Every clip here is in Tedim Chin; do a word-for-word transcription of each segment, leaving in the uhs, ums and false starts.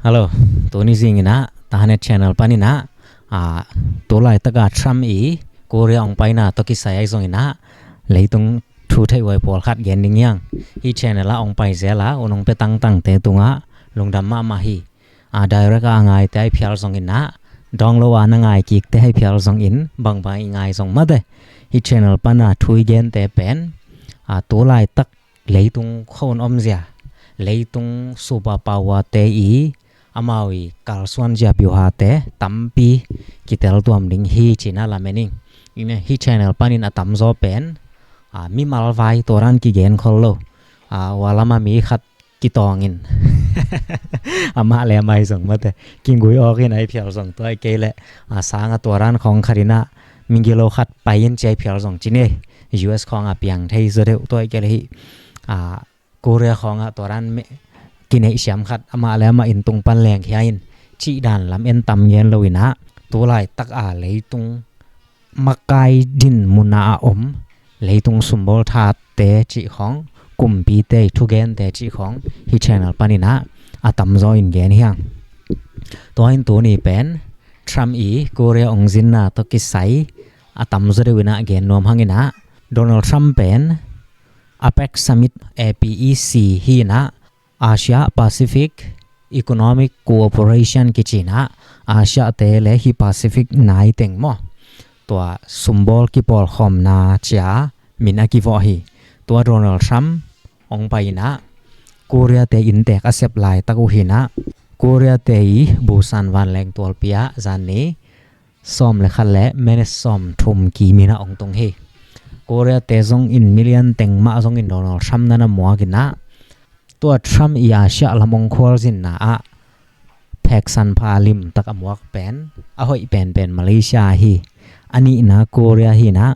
Hello, tuni zingin ah Tahanet channel panin ah, ah, tu laitaka Trump i Korea hong paina tawh kisai ahi zongin ah leitung thu theih huai pawlkhat gen ding hi hang. Hih channel ah hong pai zel a un hong pia tangtangte tungah lungdam mahmah hi. Ah, direct ah a ngaite ahi phial zongin ah, download a na ngai kikte ahi phial zongin bangbang i ngai zong mate, hih channel pana thu i gente pen, ah, tu laitak leitung khawng omzia, leitung superpower te i amau i kalsuanzia biuhate tampi kitel tuam ding hi ci-in ah lamen ing. Ine, hih channel panin a tamzaw pen, ah, mimal vai tua dan kigen khol lo. Ah, hua lama mi khat kitawngin amah le amah hi zong mate, kigui awk in ahi phial zong tua hi kei leh, ah, sanga tua dan khawng khatin ah migilo khat pai in ci ahi phial zong ci ni. U S khawngah piang thei zaw deuh, tua hi kei leh hih, ah, Korea khawngah tua dan me- kineihsiam khat amah le amah in tung pan lengkhia in cih dan lam en tam gen loin ah, tu laitak a leitung makai din muna a om leitung sumbawl thatte cih khawng, kumpite i thugente cih khawng hih channel panin ah a tamzaw in gen hi hang. Tua in tuni pen Trump i Korea hong zinna tawh kisai a tamzaw deuh in ah gen nuam hangin ah, Donald Trump pen APEC Summit, A P E C hi in ah, Asia Pacific Economic Cooperation kici in ah, Asia te le hih Pacific nai teng maw, tua sumbawl kipawlkhawmna ci-a min a kivawh hi. Tua Donald Trump hong pai in ah Korea te inntek a sep laitak uh hi in ah, Korea te i Busan vanleng tualpi ah zanni sawm le khat le minute sawm thum kimin ah hong tung hi. Korea te zongin million teng mah zongin Donald Trump na na muak in ah, tua Trump i Asia lam hong khualzinna ah pheksan pha limtak a muak pen, a hoih penpen Malaysia hi. A nihna Korea hi in ah,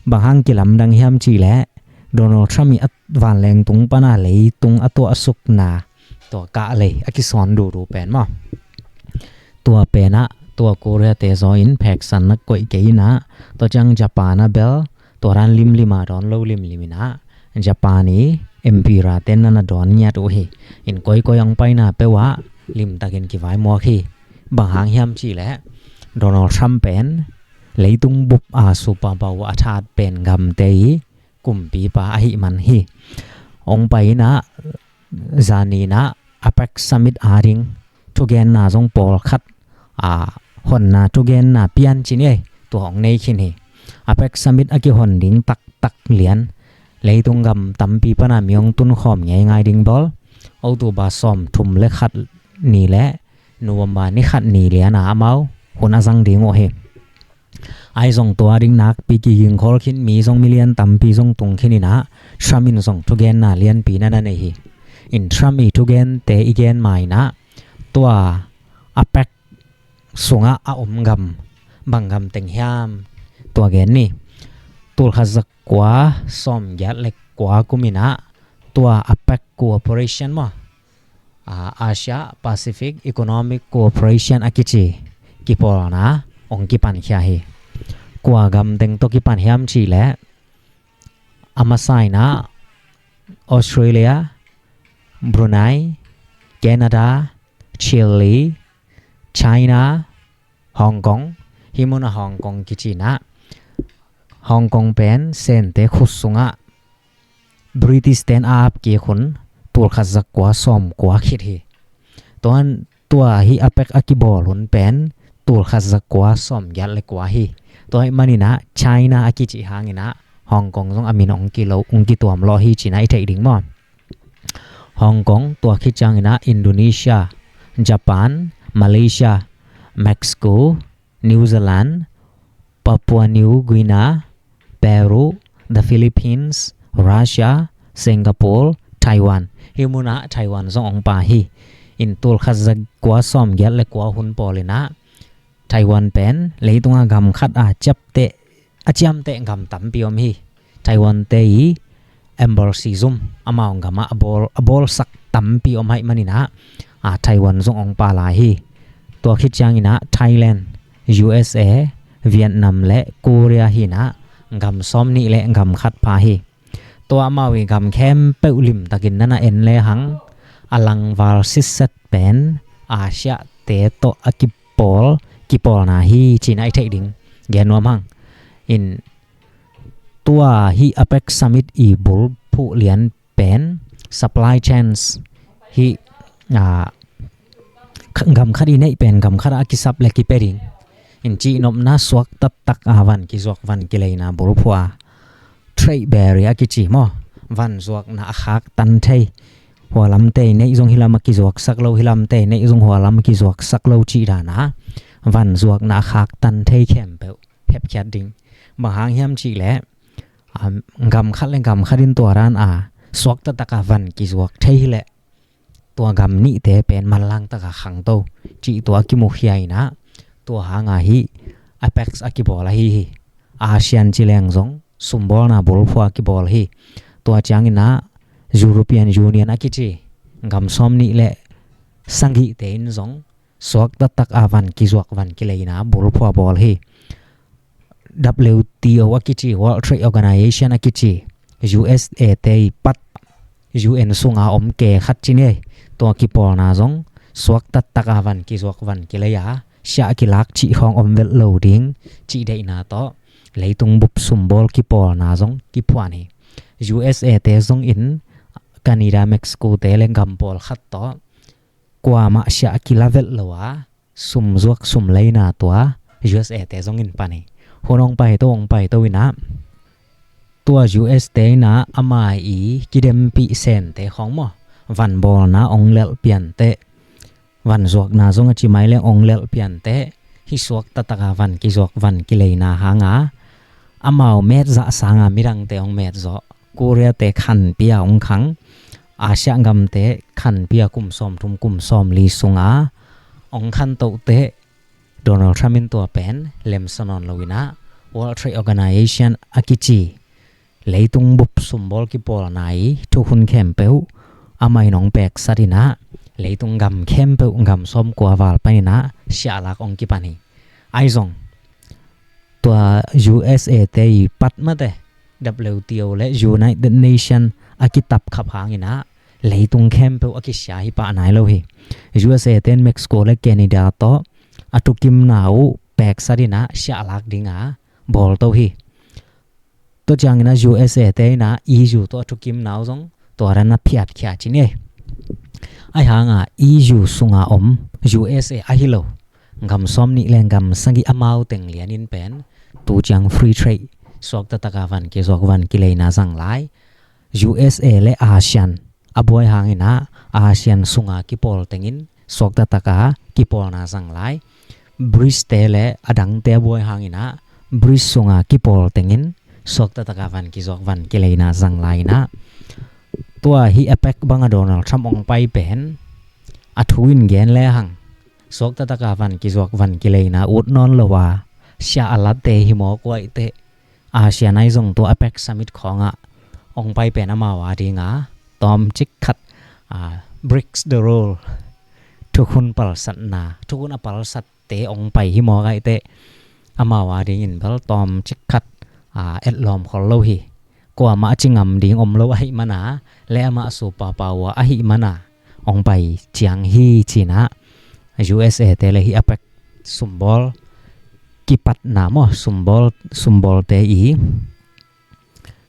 bang hang kilamdang hiam cih leh Donald Trump i a vanleng tung pana leitung a tuahsukna, tua kah lei a kisawn duhduh pen maw, tua pen ah tua Korea te zaw in pheksan na koih kei in ah, tua ciang Japan a bel tua dan limlim a dawn lo limlim in ah, Japan i Emperor te na na dawn ngiat uh hi. In koikoi hong paina peuh ah limtakin kivaimuak hi. Bang hang hiam cih leh Donald Trump pen leitung bup a superpower a that pen gamte i kumpipa ahih man hi. Hong pai in ah, zanni in ah APEC Summit ading thugenna zong pawlkhat, a, honna thugenna pian ci ni ei, tua hong nei khin hi. APEC Summit a kihon ding taktak lian, leitung gam tampi pana mi hong tunkhawm ngeingai ding bawl, October sawm thum le khat ni le November ni khat ni lian a amau hun a zang ding uh hi. Ahi zong tua ding nakpi kigingkhawl khin, mi zong million tampi zong tung khin in ah, Trump in zong thugenna lianpi na na nei hi. In Trump i thugente i gen ma in ah, tua APEC sungah a om gam, bang gam teng hiam, tua gen ni. Tulkhat zakua sawmgiat le kua kum in ah, tua APEC cooperation maw, a, Asia Pacific Economic Cooperation a kici kipawlna hong kipankhia hi. Kua gam teng tawh kipan hiam cih leh, a masa in ah Australia, Brunei, Canada, Chile, China, Hong Kong, hih munah Hong Kong kici in ah, Hong Kong pen Sente khut sungah British ten a ap kik hun tulkhat zakua sawmkua khit hi. Tuan tua hih APEC a kibawl hun pen tulkhat zakua sawmgiat le kua hi. Tua hih manin ah China a kici hangin ah Hong Kong zong a min hong kilo, hong kituam lawh hi ci-in ah i theih ding maw. Hong Kong, tua khit ciangin ah Indonesia, Japan, Malaysia, Mexico, New Zealand, Papua New Guinea, Peru, the Philippines, Russia, Singapore, Taiwan. Hih munah Taiwan zong hong pha hi. In tulkhat zakua sawmgiat le kua hun pawl in ah Taiwan pen leitung a gam khat a ciapteh, a ciamteh gam tampi om hi. Taiwan te i embassy zum amau gam ah a bawl, a bawlsak tampi om ahih manin ah, a, Taiwan zong hong pha lai hi. Tua khit ciangin ah Thailand, U S A, Vietnam le Korea hi in ah gam sawmnih le gam khat pha hi. Tua amau i gam khempeuh limtakin na na en lehang, a langval sitset pen Asia te tawh a kipawl, kipawlna hi cih na i theih ding gen nuam hang. In tua hih APEC Summit i bulphuh lian pen supply chains hih, ah, gam khat i neih pen gam khat a kisap le kipia ding in cih nopna suak taktak a van kizuak van kileina bulphuh a, trade barrier a kici maw, van zuakna a khaktan thei. Hua lamte i neih zong hih lam a kizuaksak lo, hih lamte i neih zong hua lam a kizuaksak lo cih dan a van zuakna a khaktan thei khempeuh hepkhiat ding. Bang hang hiam cih leh, um, gam khat le gam khat in tua dan a suak taktak a van kizuak thei hi leh tua gam nihte pen manlang taka khangto cih tua a kimukhia in ah, tua hanga hih APEC a kibawl ahi hi. ASEAN ci leng zong sumbawlna bulphuh a kibawl hi. Tua ciangin ah European Union a kici gam sawm nih le sagihte in zong suak taktak a van kizuak van kileina bulphuh a bawl hi. W T O a kici, World Trade Organization a kici, U S A te i pat U N sunga om ke khat ci ni. Tua kipawlna zong suak taktak a van kizuak van kilei a, siah kilak cih khawng om velh lo ding cih deihna tawh leitung bup sumbawl kipawlna zong kiphuan hi. U S A te zong in Canada, Mexico te le gam pawlkhat tawh kuamah siah kila velh lo a, sum zuak sum leina tua U S A te zong in pan hi. Hun hong paito hong paito in ah, tua U S te in ah ama i kidempih sente khawng maw, van bawlna hong lelh pian teh, van zuakna zong a ci mai leng hong lelh pian teh, hih suak taktak a van kizuak van kileina hanga amau met zah sanga midangte hong met zawh. Korea te khanpi a hong khang, Asia gamte khanpi a kum sawmthum kum sawmli sunga hong khantoh teh, Donald Trump in tua pen lemsa nawn lo in ah, World Trade Organization a kici leitung bup sumbawl kipawlna i thukhun khempeuh amah in hong peksat in ah, leitung gam khempeuh gam sawmkua val pan in ah siahlak hong kipan hi. Ahi zong tua U S A te i pat mate, W T O le United Nation a kitapkhap hang in ah leitung khempeuh a kisia hi pah nai lo hi. U S A te in Mexico le Canada tawh a thukimna uh peksat in ah siahlak ding a bawlto hi. Tua ciangin ah U S A te in ah E U tawh a thukimna uh zong tua dan a phiatkhia ci ni. Ahi hanga E U sunga om U S A ahi lo gam sawm nih le gam sagih amau teng lianin pen tu ciang free trade, suak taktak a van kizuak van kileina zang lai. U S A le ASEAN a buai hang in ah ASEAN sunga kipawl tengin suak taktak a kipawlna zang lai. BRICS te le a dangte a buai hang in ah BRICS sunga kipawl tengin suak taktak a van kizuak van kileina zang lai in ah, tua hih APEC bang a Donald Trump hong pai pen a thu in gen le hang, suak taktak a van kizuak van kileina ut nawn lo a siah a latte hi mawk uh ahih teh, ASEAN ahi zong tua APEC Summit khawngah hong pai pen amau a dinga tawmcik khat, ah, breaks the rule, thukhun palsatna, thukhun a palsatte hong pai hi mawk ahih teh, amau a dingin bel tawmcik khat, ah, etlawm khol lo hi. Kuamah a ci ngam ding om lo ahih mana le amah a supapa uh ahih mana hong pai ciang hi ci in ah, U S A te le hih APEC sumbawl kipatna maw, sumbawl, sumbawlte i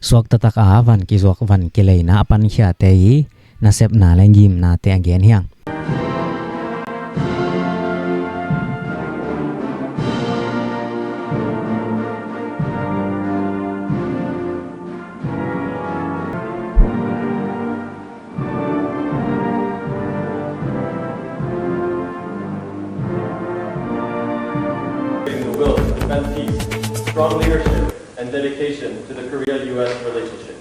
suak taktak a van kizuak van kileina a pankhiate i nasepna le ngimnate a gen hi hang. The will to defend peace, strong leadership, and dedication to the Korea U S relationship.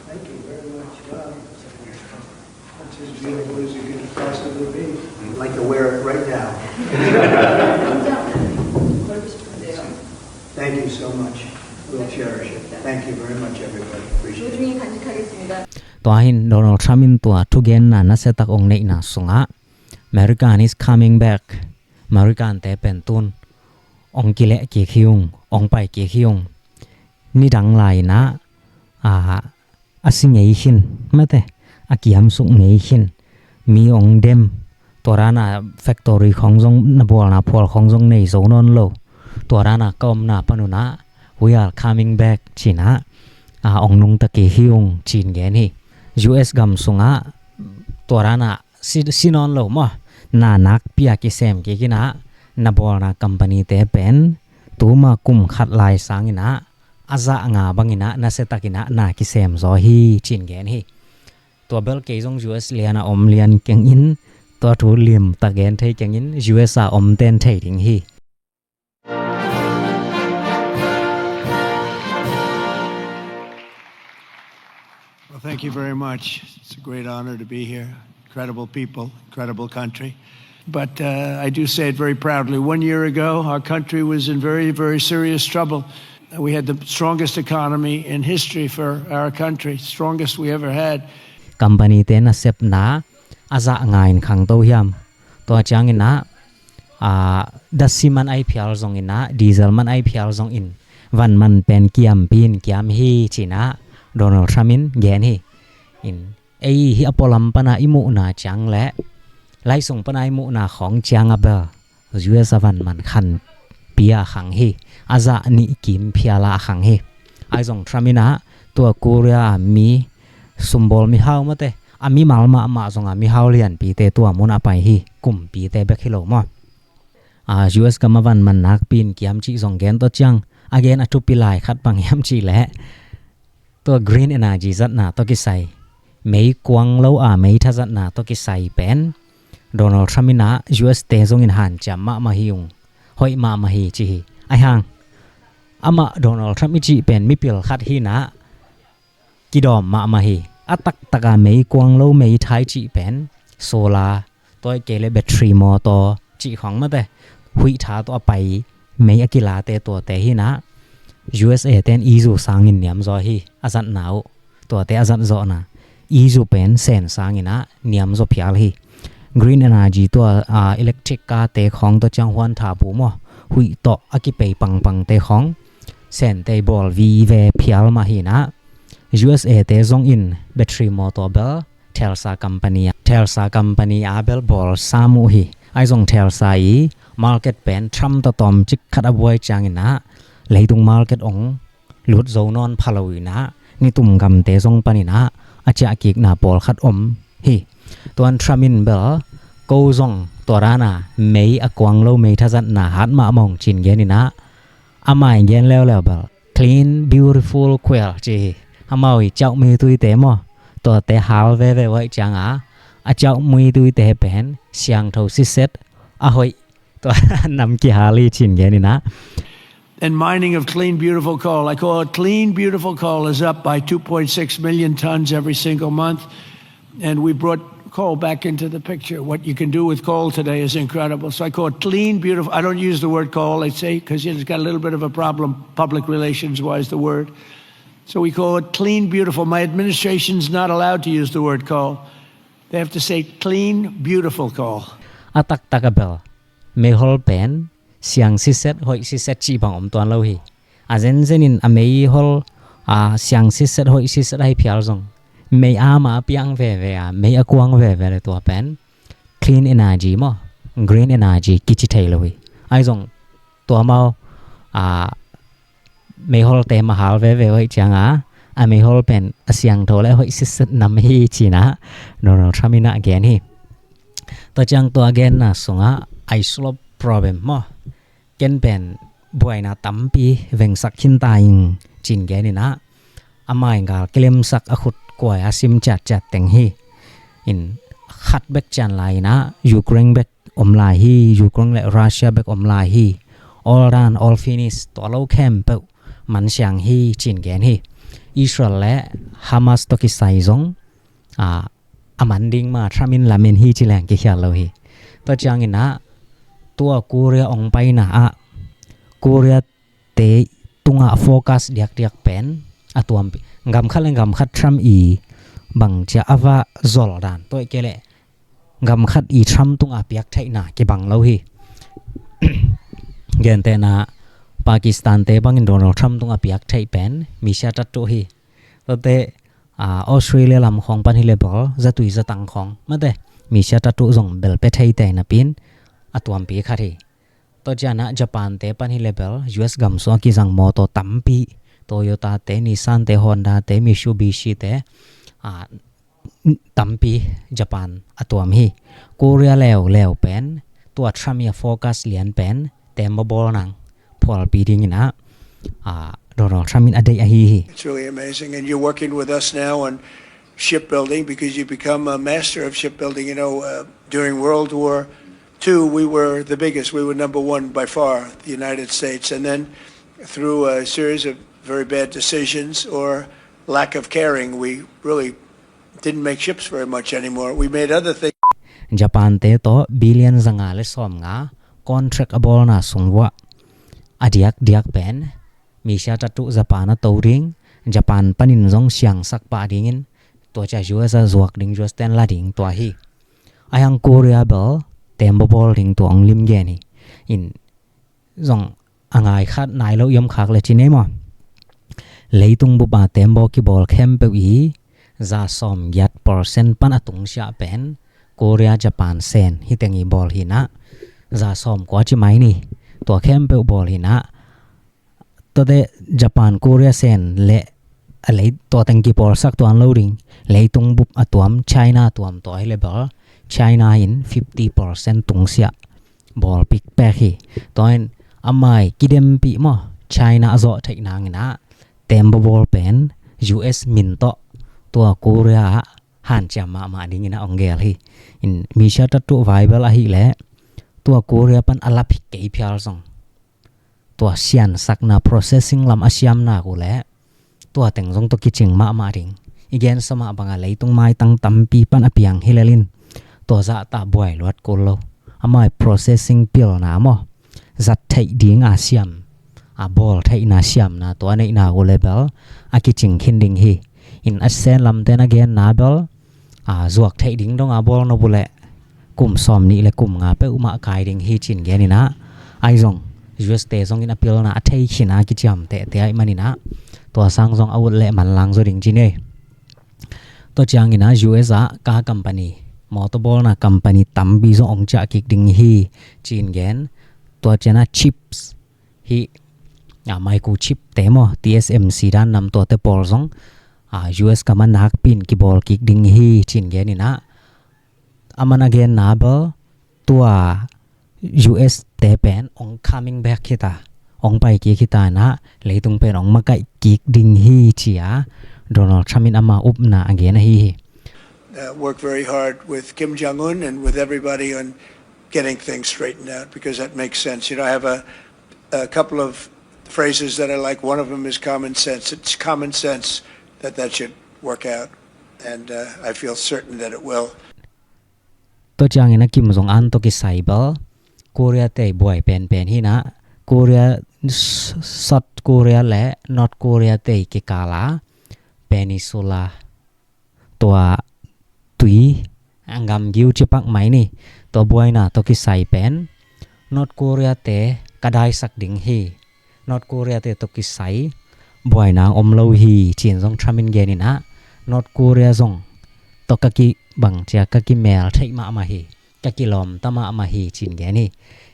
Thank you very much. Wow. That's as beautiful as it could possibly be. I'd like to wear it right now. Thank you so much. We'll cherish it. Thank you very much, everybody. Appreciate it. 소중히 간직하겠습니다. Tua hi in Donald Trump in tua thugenna nasiatak hong neihna sungah, American is coming back. American te pen tun hong kileh kik hi ung, hong pai kik hi ung. Nidang lai in ah, ah, a si ngei khin, mate, a kiamsuk ngei khin, mi ong dem, tua dana factory khong zong, na bawlna phual khong zong nei zo nawn lo, tua dana ka omna panunah, "We are coming back," cinah, a, ong nungta kik hi ung cin gen hi. U S gam sungah tua dana si, si nawn lo maw, na nakpi a kisem kik inah, na bawlna company te pen tuma kum khat lai sanginah a zah nga banginah nasiatakinah na kisem zaw hi cin gen hi. Tua bel kei zong U S liana om lian kengin, tua thu limta gen thei kengin, U S a om ten thei ding hi. Well, thank you very much. It's a great honor to be here. Incredible people, incredible country. But uh, I do say it very proudly. One year ago, our country was in very, very serious trouble. We had the strongest economy in history for our country, strongest we ever had. Company te nasepna a zah nga in khangto hiam? Tua cianginah, a, dasi man ai phial zonginah, diesel man ai phial zongin, van man pen kiampi in kiam hi cinah Donald Trump in gen hi. In, ei hi a pualam pana i muhna ciang le laisung pana i muhna khong ciang a bel U S a van man khanpi a khang hi. A zah nih kim phiala a khang hi. Ahi zong Trump inah tua Korea a mi sumbawl mihau mate, a mimal mahmah zonga mihau lianpite tua mun a pai hi. Kumpite bek hi lo maw? A, U S gam a van man nakpi in kiam cih zong gen tawh ciang, a gen a thupi lai khat bang hiam cih leh tua green energy zatna tawh kisai, mei kuang lo a mei tha zatna tawh kisai pen Donald Trump inah U S te zongin hanciam mahmah hi ung, hoih mahmah hi ci hi. Ahi hang amah Donald Trump i cih pen mipil khat hinah kidawm mahmah hi. A taktaka mei kuang lo mei tha i cih pen solar, tua i kei le battery motor cih khong mate, huih tha tawh a pai mei a kilate tuate hinah, U S A ten izu sangin niamzaw hi. A zatna uh, tuate a zatzawhna izu pen sen sanginah niamzaw phial hi. Green energy tua, a, electric car te khong tua ciang huan tha bu maw, huih tawh a kipei pangpangte khong sentei bawl vive phial mah hinah, U S A te zongin battery motor bel Tesla company a, Tesla company a bel bawl sam uh hi. Ahi zong Tesla i market pen Trump tatawm cik khat a buai cianginah leitung market ong lut zo nawn pha lo inah, nitum gamte zong paninah a ciahkikna pawlkhat om hi. Tuan Trump in bel ko zong tua dana mei a kuang lo mei tha zatna hat mahmah ung cin geninah, a mai gen leuleu bel clean beautiful coal ci hi. Amau i cauhmui tuite maw, tuate hal veve uh aih cianga, a cauhmui tuite pen siangtho siset, a hoih, tua nam kihal hi cin geninah. And mining of clean, beautiful coal. I call it clean, beautiful coal is up by two point six million tons every single month. And we brought coal back into the picture. What you can do with coal today is incredible. So I call it clean, beautiful. I don't use the word coal, I say, because it's got a little bit of a problem, public relations wise, the word. So we call it clean, beautiful. My administration's not allowed to use the word coal. They have to say clean, beautiful coal. A taktak a bel meihol pen siang siset, hoih siset cih bang om tuan lo hi. A zenzenin a meihol, a, siang siset, hoih siset ahi phial zong, mei ama a piang veve a, mei a kuang veve le tua pen clean energy maw, green energy kici thei lo hi. Ahi zong tua mau, a, meiholte mah hal veve uh aih cianga, a meihol pen a siangtho le hoih siset nam hi cinah Donald Trump inah gen hi. Tua ciang tua genna sungah ice slope problem maw, ken pen buaina tampi vengsak khinta ing cin geninah, a mai gal kilemsak a khut kuai a sim ciatciat teng hi. In khat bek cian lai inah Ukraine bek om lai hi, Ukraine le Russia bek om lai hi. All done, all finish, tua lo khempeuh man siang hi cin gen hi. Israel le Hamas tawh kisai zong, a, a man ding ma Trump in lamen hi ci leng kikhial lo hi. Tua cianginah tua Korea ong paina ah Korea te tungah focus diakdiak pen a tuampi. Gamkhat le gamkhat Trump i bangcia a va zol dan, tua i kei le gamkhat i Trump tungah piak theihna kibang lo hi. Gentehna Pakistan te bangin Donald Trump tungah piak theih pen misia tattuh hi. Tuate Australia lam khawng pan hi le bel zatui zatang khawng mate, misia tatu zong bel pia thei te napi in a tuampi khat hi. Tua ciangin ah Japan te pan hi le bel U S gam sung a kizang mawtaw tampi, Toyota te, Nissan te, Honda te, Mitsubishi te, tampi Japan a tuam hi. Korea leuleu pen tua Trump i a focus lian pen tembaw bawl nang phualpi dingin ah Donald Trump in a deih ahi hi. It's really amazing, and you're working with us now on shipbuilding because you become a master of shipbuilding. You know, uh, during World War Two, we were the biggest. We were number one by far, the United States. And then through a series of very bad decisions or lack of caring, we really didn't make ships very much anymore. We made other things. Japan te tawh billion zanga le sawmnga contract a bawlna sung vuah a diakdiak pen misia tatu Japan a to ding, Japan panin zong siangsak pah dingin tua cia U S a zuak ding, U S ten la ding tua hi. Ahi hang Korea bel tembaw bawl ding tua hong lim gen hi. In zong a ngai khat nai lo i om khak le ci nei maw? Leitung bup a tembaw kibawl khempeuh i za sawm giat percent pan a tungsiah pen Korea, Japan sen hi teng i bawl hi nah. Za sawm kua ci mai ni, tua khempeuh bawl hi nah. Tuate Japan, Korea sen le a lei tua teng kipawlsak tuan lo ding. Leitung bup a tuam China tuam tua hi le bel China in fifty percent tungsiah bawl pikpek hi. Tua in amai kidempih maw, China a zawh theih nangin ah tembaw bawl pen U S min tawh tua Korea ah hanciam mahmah dingin ah hong gel hi. In misia tatu vai bel ahih leh tua Korea pan a lap hi kei phial zong tua siansakna processing lam a siamna uh leh tua teng zong tua kicing mahmah ding. I gensa mah banga leitung maitang tampi pan a piang hi lel in tua zahta buai luat kul lo. Amai processing pilna maw, zat theih ding a siam, a bawl theihna siamna tua neihna uh le bel a kicing khin ding hi. In a sen lamten a genna bel a zuak theih ding dong a bawl nop uh leh kum sawm nih le kum nga peuhmah kai ding hi cin genin ah, ahi zong U S te zongin a pilna a thei khin a kiciam tehte ahih manin ah tua sang zong a ut leh manlang zaw ding ci nei. Tua ciangin ah U S ah car company, mawtaw bawlna company tampi zong hong ciah kik ding hi cin gen. Tua ciangin ah chips hih, a, microchip te maw, T S M C dan nam tuate pawl zong, a, U S gam ah nakpi in kibawl kik ding hi cin genin ah, a man a genna bel tua U S te pen hong coming back hi ta, hong pai kik hi ta in ah leitung pen hong makaih kik ding hi ci-a Donald Trump in ama upna a gen ahi hi. Uh, work very hard with Kim Jong Un and with everybody on getting things straightened out because that makes sense. You know, I have a, a couple of phrases that I like. One of them is common sense. It's common sense that that should work out, and uh, I feel certain that it will. Tua ciangin a Kim Jong Un tawh kisai bel Korea te buai penpen hi nah. Korea, South Korea le North Korea te kikal a peninsula, tua tui a gamgiu cipak mai ni, tua buaina tawh kisai pen North Korea te ka daisak ding hi. North Korea te tawh kisai buaina om lo hi cin zong Trump in genin ah, North Korea zong tawh ka kibang cia ka kimel theih mahmah hi, ka kilawmta mahmah hi cin gen hi.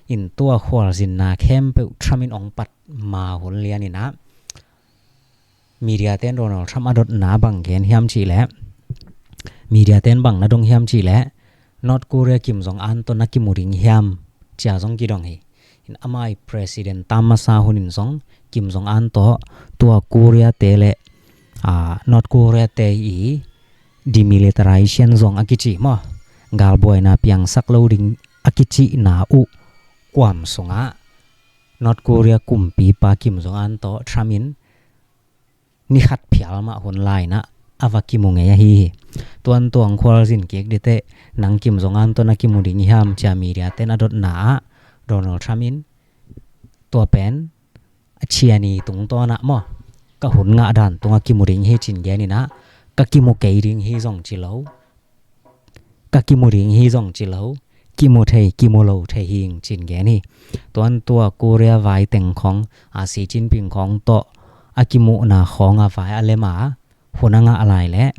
In tua khualzinna khempeuh Trump in hong pat ma hun lianin ah media ten Donald Trump a dotna bang gen hiam cih leh, media ten bang na dong hiam cih leh, North Korea Kim Jong Un tawh na kimu ding hiam cia zong kidong hi. In amai president tam masa hunin zong Kim Jong Un tawh tua Korea te le, a, North Korea te i demilitarization zong a kici maw, galbuaina piangsak lo ding a kicina uh kuam sungah North Korea kumpipa Kim Jong Un tawh Trump in ni khat phial mah hun lai-in ah a va kimu ngei ahi hi. Tuan tuang khualzin kik diteh, nang Kim Jong Un tawh na kimu ding hiam cia media ten a dotna ah Donald Trump in tua pen a ciani tungtawn ah maw, ka hun ngah dan tungah kimu ding hi cin genin ah, ka kimu kei ding hi zong ci lo, ka kimu ding hi zong ci lo, kimu thei kimu lo thei hing cin gen hi. Tuan tua Korea vai teng khawng, a, Xi Jinping khawng tawh a kimuhna khawng a vai a lem a, hun a ngah lai leh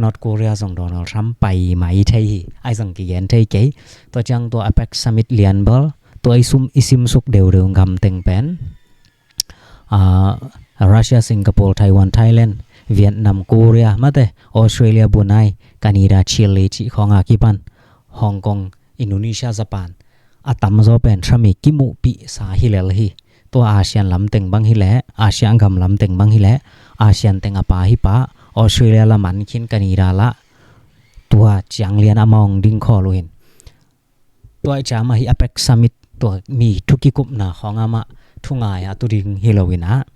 North Korea zong Donald Trump pai mai thei hi. Ahi zong kigen thei kei. Tua ciang tua APEC summit lian bel tua i sum i simsuk deudeu gam teng pen, ah, Russia, Singapore, Taiwan, Thailand, Vietnam, Korea mate, Australia, Brunei, Canada, Chile cih khawng a kipan Hong Kong, Indonesia, Japan a tamzaw pen Trump i kimuhpih sa hi lel hi. Tua ASEAN lam teng bang hi leh, Asia gam lam teng bang hi leh, ASEAN teng a pa hi pah, Australia la man khin, Canada la tua ciang lian a mawng ding khawl uh hi. Tua i ciang mah hi APEC summit tua mi thu kikupna khawng a mah thu ngai a tu ding hi lo in ah,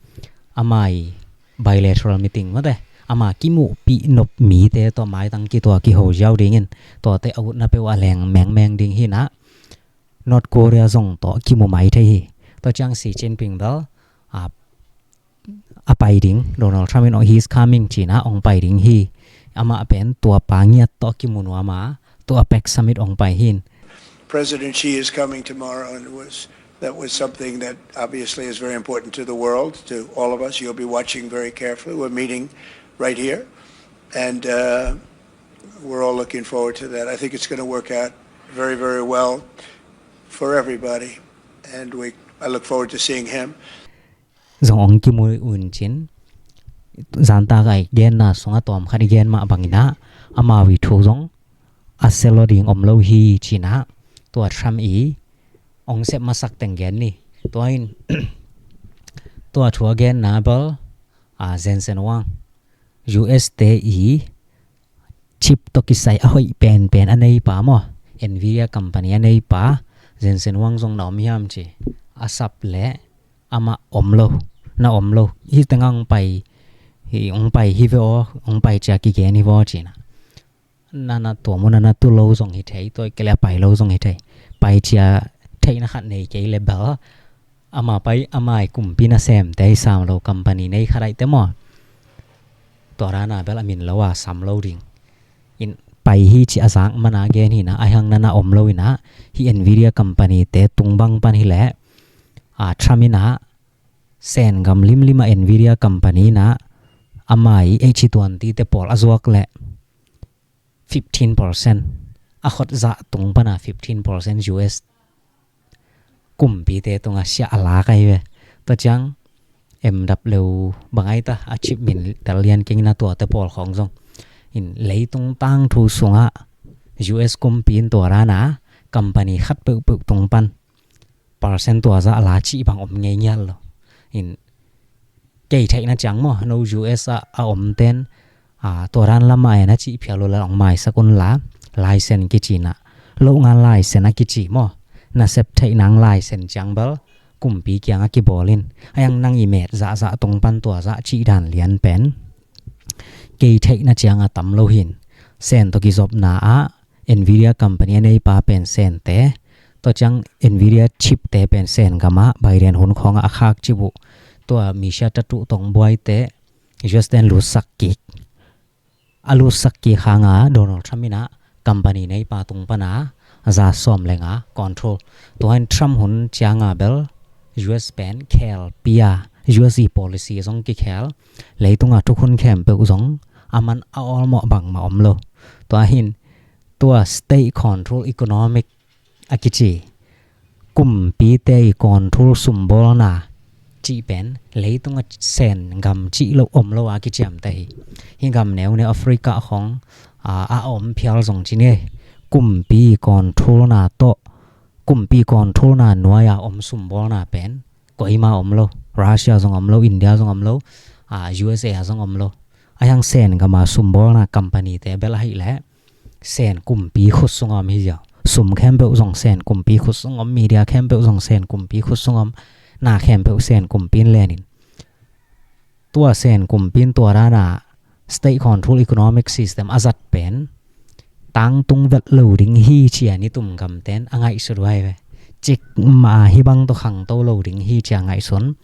ama i bilateral meeting mate, ama kimuhpih nop mite tua maitang kitua kiho ziau dingin tuate a utna peuh a leng mengmeng ding hi in ah, North Korea zong tawh kimu mai thei hi. Tua ciang Xi Jinping bel, ah, a pai ding, Donald Trump in, oh, he's coming ci in ah hong pai ding hi. Amah pen tua pa ngiat tawh kimu nuam a, tua APEC summit hong pai hi in. President Xi is coming tomorrow, and was, that was something that obviously is very important to the world, to all of us. You'll be watching very carefully. We're meeting right here, and, uh, we're all looking forward to that. I think it's gonna work out very, very well for everybody, and we, I look forward to seeing him. Zong hong kimu un cin, zan tak a i genna sungah tawm khat i gen mah bang in ah, amau i thu zong a sia lo ding om lo hi ci in ah, tua Trump i hong sep masak teng gen ni. Tua in, tua thu a genna bel, ah, Jensen Huang, US te i chip tawh kisai a hoih penpen a neipa maw, Nvidia company a neipa Jensen Huang zong na om hiam ci. A sap leh amah om lo, na om lo. Hih tengah hong pai hi, hong pai hi ve aw, hong pai cia kigen hi vaw ci in ah. Na na tua mu na na tu lo zong hi thei, tua i ke leh a pai lo zong hi thei. Pai cia theihna khat nei kei leh bel ama pai, ama i kumpi nasemte i sam lo, company nei khat aihte maw, tua dan a bel a min lo a sam lo ding. In pai hi ci a zak man a gen hi in ah, ahi hang na na om lo in ah, hih Nvidia company te tung bang pan hi leh, ah, Trump in ah Sen gam limlim a Nvidia company in ah ama i H twenty te pawl a zuak leh fifteen percent, a khut zah tung pan a fifteen percent US kumpite tungah siah a lak ahi ve. Tua ciang M W bang ai ta, a chip min tel lian keng in ah, tuate pawl khawng zong in leitung tangthu sungah US kumpi in tua dan a company khat peuhpeuh tung pan percent tua zah la cih bang om ngei ngial lo. In kei theihna ciang maw, no US ah a omten, ah, tua dan lamah en a cih phial uh leh hong maisak un la, license kici in ah, loh ngal license a kici maw, nasep theih nang license ciang bel kumpi kiangah kibawl in. Ahi hang nang i met zahzah tung pan tua zah cih dan lian pen kei theihna ciang a tam lo hi in. Sen tawh kizopna ah Nvidia company a neipa pen Sente, tua ciang Nvidia chip te pen Sen gam ah Biden hun khawngah a khak cip uh, tua Michia tatu tong buaite US ten lutsak kik. A lutsak kik hang a Donald Trump in ah company neipa tung pan a za sawm leng a control. Tua in Trump hun ciang a bel US pen khelpi a, US i policy zong kikhel, leitung a thukhun khempeuh zong a man a awlmawh bangmah om lo. Tua hi in tua state control economic a kici, kumpite i control sumbawlna cih pen leitung a Sen gam cih lo om lo a kiciamteh hi. Hih gam neuneu Africa khawng, ah, a om phial zong ci ni. Kumpi controlna tawh, kumpi controlna nuai a om sumbawlna pen koima om lo. Russia zong om lo, India zong om lo, ah, U S A zong om lo. Ahi hang Sen gam a sumbawlna company te bel ahih leh Sen kumpi khut sung a om hi ziau. Sum khempeuh zong Sen kumpi khut sung om, media khempeuh zong Sen kumpi khut sung om, na khempeuh Sen kumpi in len in. Tua Sen kumpi in tua dan a state control economic system a zat pen tangtung vet lo ding hi ci a nitum gamten a ngaihsut uh ahi ve. Cikmah a hih bang tawh khangto lo ding hi ci a ngaihsun.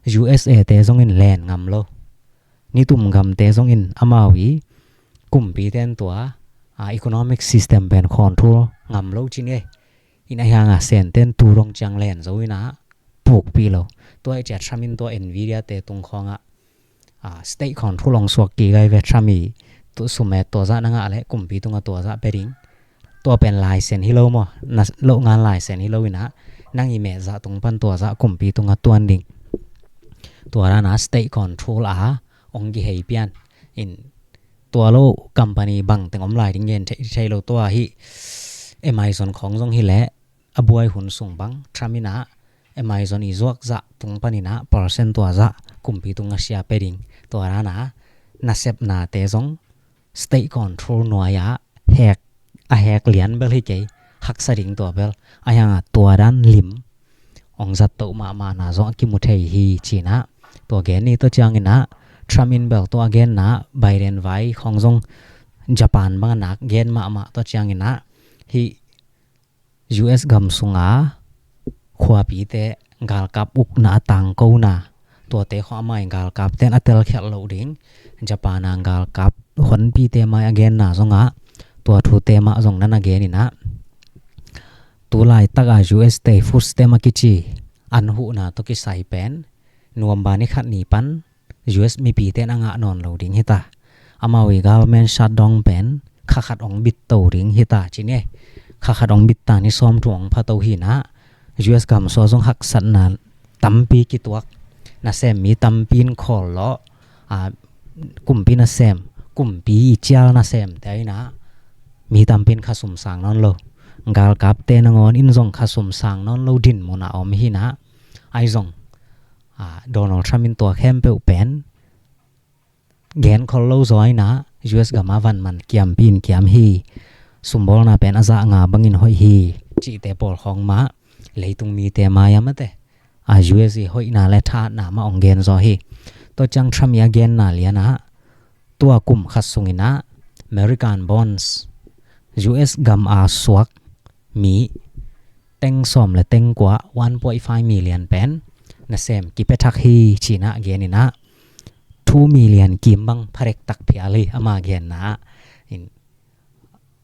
U S A te zong in len ngam lo. Nitum gamte zong in amau i kumpite in tua, ah, economic system pen control ngam lo ci ni. In ahi hang a Sente in tu dong ciang len zo in ah pukpih lo. Tua ahih ciang Trump in tua Nvidia te tung khawngah a, state control hong suak kik ahi ve. Trump i tu sum e tua zah na ngah leh kumpi tungah tua zah pia ding. Tua pen license hi lo maw, na loh ngan license hi lo inah, nang i meh zah tung pan tua zah kumpi tungah tuan ding. Tua dan a state control a hong kihei pian in, tua lo company bangteng om lai ding gen thei, thei lo. Tua hi Amazon khawng zong hi leh a buai hun sung bang Trump inah Amazon i zuak zah tung pan inah percent tua zah kumpi tungah share pia ding. Tua dan a nasepnate zong state control nuai ah hek, a hek lian bel hi kei, haksa ding tua bel. Ahi hang a tua dan lim hong zat toh mahmahna zong a kimu thei hi ci inah tua gen ni. Tua ciang inah Trump in bel tua a genna Biden vai khawng zong Japan bang a nak gen mahmah. Tua ciang inah hih U S gam sunga khuapite galkap ukna a tangkona, tuate khawng amah i galkapte in a telkhialh loh ding. Japan a galkap honpite mai a genna zongah tua thute mah zong nan a gen inah, tu laitak a U S te food stamp a kici an huhna tawh kisai pen November ni khat ni pan U S mipite in a ngah nawn lo ding hi ta. Amau i government shutdown pen kha khat hong bit to ding hi ta ci ni. Kha khat hong bit ta, ni sawm thu hong pha to hi inah, U S gam sung ah zong haksatna tampi kituak, nasem mi tampi in khawl lawh, a, kumpi nasem, kumpi i cial nasemte inah mi tampi in khasum sang nawn lo. Galkapte nangawn in zong khasum sang nawn lo dinmun a om hi inah, ahi zong a, Donald Trump in tua khempeuh pen gen khol lo zaw inah, U S gam a van man kiampi in kiam hi, sumbawlna pen a zah nga bangin hoih hi cihte pawl khawng mah, leitung mite mai a mate, a, U S i hoihna le thahatna mah hong gen zaw hi. Tua ciang Trump i a genna lian ah, tua kum khat sung inah American bonds, U S gam a suak mi teng sawm le teng kua, one point five million pen nasem kipia thak hi ci inah gen inah, two million kim bang pha dektak phial hi ama genna ah. In,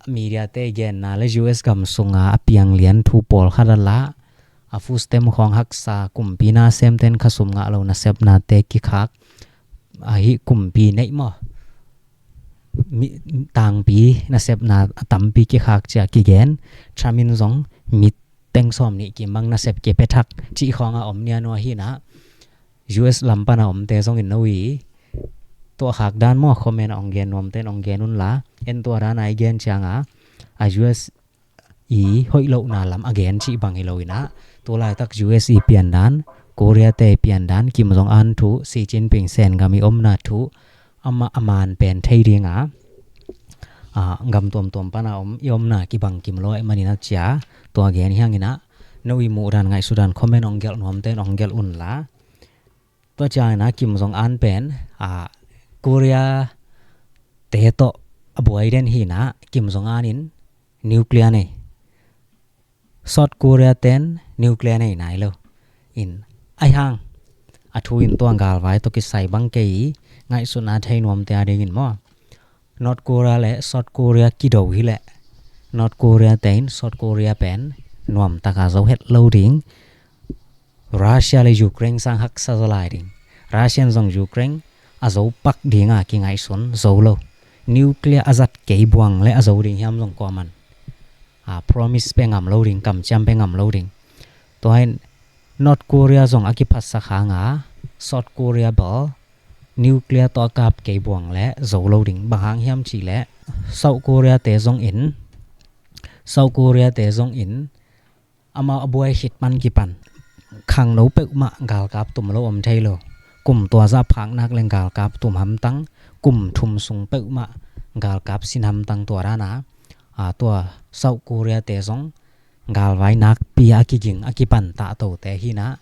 mediate genna le U S gam sunga a piang lian thu pawlkhat a lah, a, food stamp khawng haksa, kumpi nasemte in khasum ngah lo, nasepnate kikhak, ahi kumpi neih maw, mi, tangpi nasepna a tampi kikhak ci a kigen. Trump in zong mi teng sawm nih kim bang nasep kipia thak cih khawng a om nia nua hi inah, U S lam pan a omte zong in no i tuahkhak dan maw, comment a hong gen nuamte in hong gen unla, en tua dan a i gen ciang a, a, U S i hoih lohna lam a gen cih bang hi lo inah, tu laitak U S i piandan, Korea te i piandan, Kim Jong Un thu, Xi Jinping Sengam i omna thu, amah a man pen thei ding a, a, gam tuamtuam pan a om, i omna kibang kim lo ahih manin a ci a, tua gen hi hang inah, no i muhdan ngaihsutdan comment hong gelh nuamte in hong gelh unla. Tua ciang inah Kim Jong Un pen, a, Korea te tawh a buai den hi inah, Kim Jong Un in nuclear nei. South Korea ten nuclear nei nai lo. In, ahi hang a thu in tua galvai tawh kisai bang kei, ngaihsutna thei nuamte a dingin maw, North Korea le South Korea kido hi leh, North Korea te in South Korea pen nuamtak a zo het lo ding. Russia le Ukraine sang haksa zaw lai ding. Russia in zong Ukraine a zo pak ding a kingaihsun zo lo. Nuclear a zat kei buang le a zo ding hiam zong kuaman, a, promise pia ngam lo ding, kamciam pia ngam lo ding. Tua in North Korea zong a kiphatsak hang a, South Korea bel nuclear tawh a kap kei buang le zo lo ding. Bang hang hiam cih leh South Korea te zong in, South Korea te zong in amau a buai khit pan kipan khangno peuhmah galkap tum lo om thei lo. Kum tua zah phak nak leng galkap tum hamtang, kum thum sung peuhmah galkap sin hamtang. Tua dan a, a, tua South Korea te zong galvai nakpi a kiging a kipan tah tote hi inah,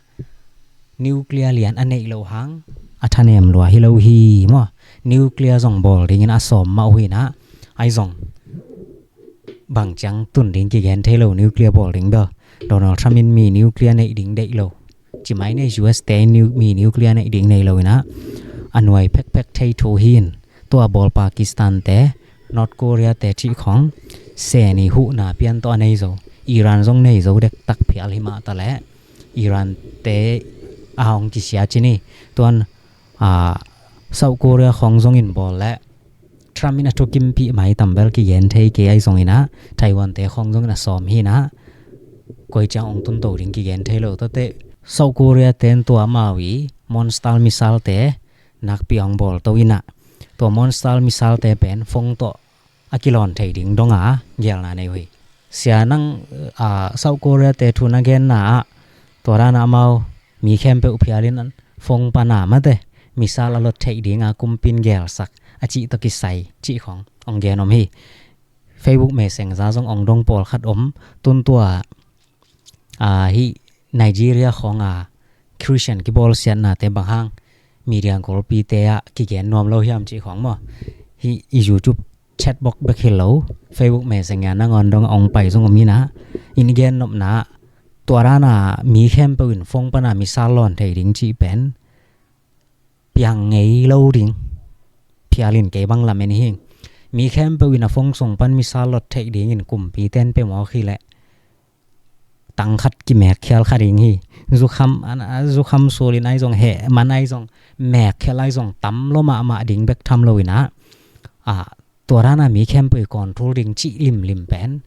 nuclear lian a neih loh hang a thanem lua hi lo hi maw. Nuclear zong bawl dingin a sawm mah uh hi inah, ahi zong bang ciang tun ding kigen thei lo, nuclear bawl ding bel. Donald Trump in mi nuclear neih ding deih lo ci mai ni. U S te in nu-, mi nuclear neih ding nei lo inah, a nuai phekphek thei thu hi in, tua bawl Pakistan te, North Korea te cih khawng Sen i huhna pian tawh a nei zo. Iran zong nei zo dektak phial hi mah ta leh, Iran te a hong kisia ci ni. Tuan, a, South Korea khawng zongin bawl leh Trump in a thukimpih mai tam bel kigen thei kei ahi zongin ah, Taiwan te khawng zongin a sawm hi nah, koi ciang ong tunto ding kigen thei lo. Tuate South Korea ten tua amau i Moonstar missile te nakpi ong bawl to in ah, tua Moonstar missile te pen phone tawh a kilawn thei ding dong a gelna nei uh hi. Sia nang, ah, South Korea te thu na genna ah, tua dan ah amau mi khempeuh phial in phone pan a mate missile a lot theih ding a kumpi in gelsak a cih tawh kisai cih khawng ong gen om hi. Facebook Messenger zong ong dong pawlkhat om. Tun tua, ah, hih Nigeria khawng a Christian kibawlsiatnate bang hang media golpite ah kigen nuam lo hiam cih khawng maw, hih i YouTube chat box bek hi lo, Facebook Messenger nangawn dong ong pai zong om hi nah. In i gen nopna ah, tua dan a mi khempeuh in phone pan a missile lawn thei ding cih pen piang ngei lo ding. Phial in kei bang lamen hi. Mi khempeuh in a phone sung pan missile lot theih dingin kumpi ten pe mawk hi leh tang khat kimek khial kha ding hi. Zukham, an, a, zukham sul in ahi zong, heh man ahi zong, mek khial ahi zong, tam lo mahmah ding bek tham lo in ah, ah, tua dan a mi khempeuh i control ding cih limlim pen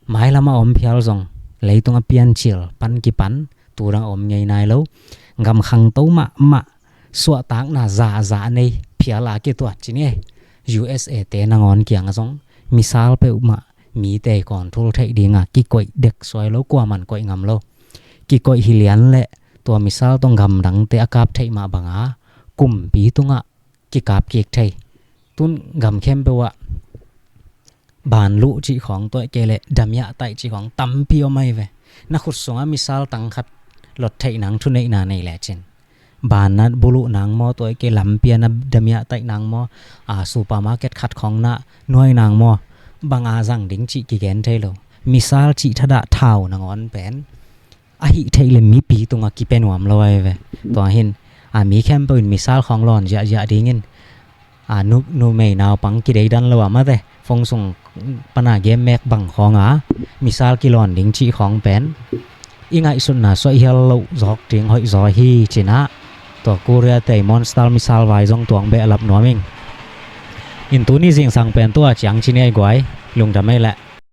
mailam a om phial zong, leitung a piancil pan kipan tu dang a om ngei nai lo. Gam khangto mahmah, suahtakna zahzah nei phial a kituat ci ni. U S A te nangawn kiang a zong missile peuhmah mite i control theih ding a kikoih dek suai lo, kuaman koih ngam lo. Kikoih hi lian leh tua missile tawh gam dangte a kap theih mah bang a kumpi tungah kikap kik thei. Tun gam khempeuh ah ban luh cih khawng, tua ahih kei leh damiah taih cih khawng tampi om ahi ve. Na khut sungah missile tang khat lot theih nang thuneihna nei lecin, ban na buluh nang maw, tua ahih kei lampi ah na damiah taih nang maw, a, supermarket khat khawng na nuai nang maw, bang a zang ding cih kigen thei lo. Missile cih thadah thau nangawn pen ahih theih leh mipi tungah kipia nuam lo ahi ve. Tua hin, a, mi khempeuh in missile khawng lawn ziahziah dingin, a, nu, numei naupang kideidan lo a mate phone sung pan a game mek bang khawng a missile kilawn ding cih khawng pen i ngaihsutna suaih hial loh zawk ding hoih zaw hi ci nah. Tua Korea te i Moonstar missile vai zong tua ong behlap nuam ing. In tuni zingsang pen tua ciang ci ni ei guai, lungdam ei leh.